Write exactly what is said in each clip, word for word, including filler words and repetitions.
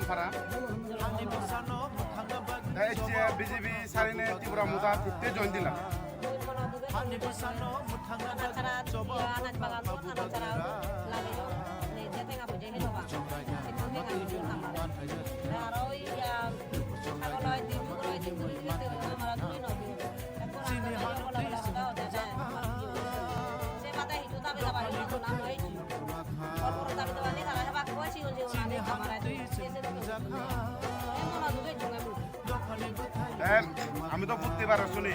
Para. Te ecche B J P sarinei Tipra Motha hitte join dila? Em, ami to prottibar suni,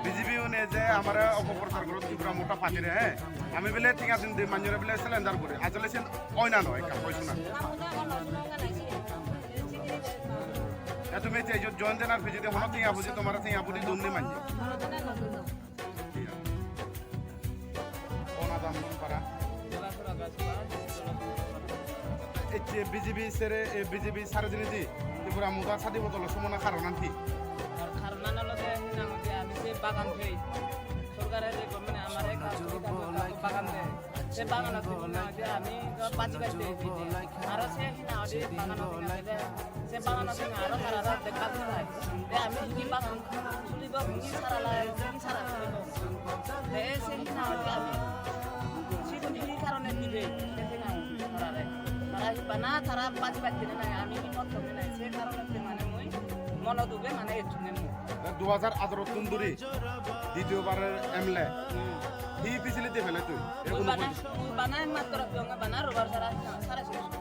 B J P une je amare opoprochar gorot Tipra Motha Party re, he? Ami bile tenga din di manjore bile surrender guri. Asole sen oi na noi, ekka koi suna. E tumi te jo-, join denar pijedi hono tenga puji tomare tenga puji dun ni manje? Ona dam para. Ecche B J P sere, e, B J P sare dinei di Tipra Motha sadi bodolo somona karonan hi? Ar karonan olode hinang hoide ami se bagan pei. Sorkare je government amare ekka subida ekka bagan de. Se baganot hinang hoide ami do baji baji de. Aro se hinang hoide baganot hinang hoide se baganot hinang aro tara aro dekha jai. Te ami hi bagan sulibo, hi sara lage, hi sara sulibo. Te se hinang hoide ami sigun hi karone dibe, te hinang tarare. Tara hi bana tara baji baji de nai, ami hi potto de nai, se karone te mane mui mono dube mane ecchunge mui. Te dui hajar atharo tun dhuri ditiyo bar M L A. Hmm. Hi facility pele tui? Mui bana, mui bana ekmatro piyonge bana robar sara, sara sara.